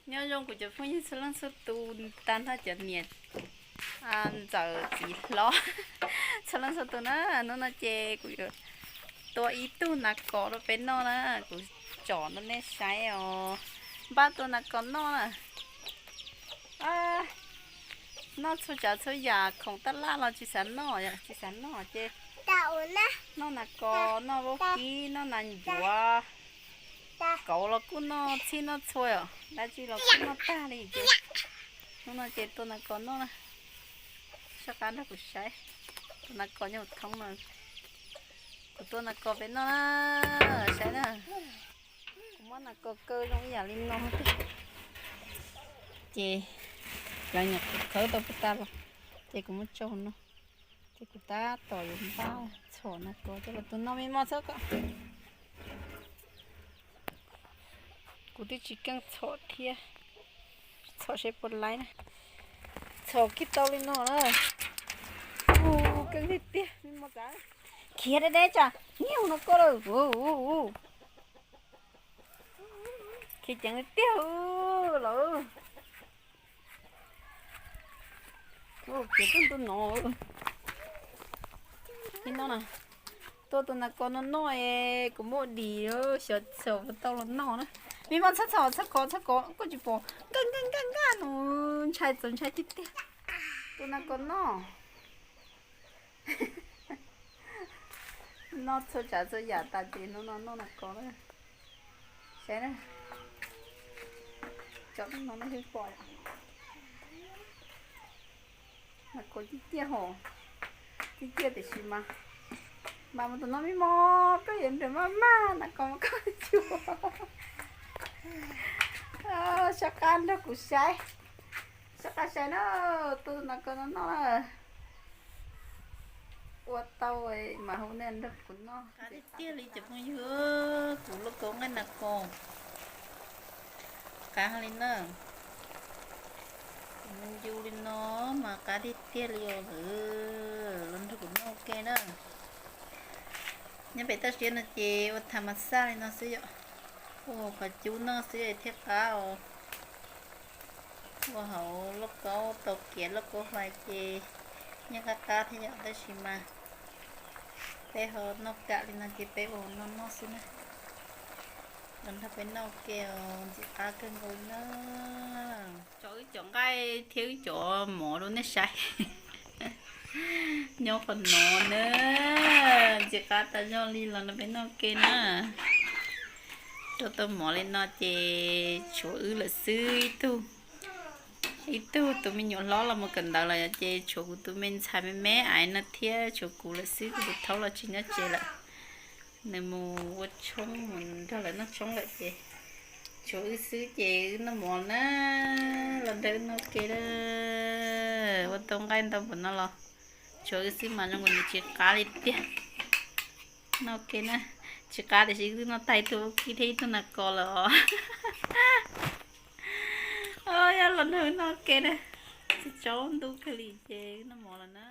Nyob zoo kuv cov phooj ywg txhua leej txhua tus, tag nrho cov niam ntxawm txiv hlob txhua leej txhua tus na. Hnub no ces kuv yuav tua ib tug nas kos rau peb noj na. Kuv tsom rau nej saib os. Npaj tua nas kos noj na. Noj txhua tsav txhua yam, khoom taj laj los tsis xav noj, tsis xav noj ces noj nas kos, noj vaub kib, noj nas ncuav, kauv los kuj noj, txhij noj txhua os, dab tsi los kuj noj tag li ces hnub no ces tua nas kos noj na. Soj qab nrog kuv saib, tua nas kos nyob hauv thoob no. Kuv tua nas kos peb noj na, saib na. Kuv muab nas kos kaw zoo ib yam li no tiag. Ces lawv nyuam qhuav khawb tau puas tas los, ces kuv muab tso no. Ces kuv tab tom yuav npaj txhom nas kos coj los tua noj, me mos txhob kom. Kuv twb tsis keej txhom thiab, txhom seb puas laib na. Txhom kiag tau li no na. Ua keej tiag tiag, me mos txav. Khiav deb deb tsam niag no koj lawm. Khiav ceev li tiag lawm. Khiav tub ntu no. Li no na, tua tus nas kos no noj es kuv muab dim xyov txhom puas tau los noj na. Me mos txhob txhom, txhob kov, txhob kov, koj tsis pom nkaj nkaj nkaj nkaj no, ntshai txaus ntshai tiag tiag. Tua nas kos noj. Noj txhua tsav txhua yam tas ces hnub no noj nas kos na. Saib na, cov no nej twb pom, nas kos cig ciaj hos, cig ciaj tiam sis mas, mas mus tus no me mos koj yuav nrog maj maj nas kos mas koj cuag. Soj qab nrog kuv saib, soj qab saib na, tus nas kos no noj na. Ua tau mas hu nej nrog kuv noj. Qab tiag tiag li cov phooj ywg, kuv lauj kaub nqaij nas kos qab li na. Kuv ncu li no mas qab tiag tiag li os. Los nrog kuv noj ua ke na. Nyob pem toj siab no ces ua tham mas xaj li no xwb yom, ua hauv qhov cub noj xwb thiaj qab os. Ua hauv lauj kaub tau kiav lauj kaub hlais ces yeej qab qab thiab yom, tab sis mas peb ho noj kam li no ces peb ua hauv no noj xwb na. Los nrog peb noj ua ke os, ntxim qab kawg nkaus li na. Tso wb cov nqaij thiab wb cov mov rau nej saib. Nyob qhov no na, ntxim qab tas zog li, los nrog peb noj ua ke na. Rau tau mov li no ces tshuav wb lawm xwb ib tug. Ib tug tus me nyuam hlob los mus kawm ntawv lawm ces tshuav kuv tus me ntxhais me me aiv no thiab tshuav kuv lawm xwb, kuv tus thaub los tsis nyob tsev lawm. Nws mus ua tshoob, mus nrog lawv noj tshoob lawm ces tshuav wb xwb ces wb noj mov na. Los nrog wb noj ua ke na. Ua tau nqaij ntau npaum no los tshuav wb xwb mas zoo nkaus nws tsis qab li tiag. Noj ua ke na. Tsis qab tiam sis wb twb noj tag ib tug vaub kib thiab ib tug nas kos lawm os. Yog los nrog wb noj ua ke na. Tsis tsaus ntuj kawg li ces wb noj mov lawm na.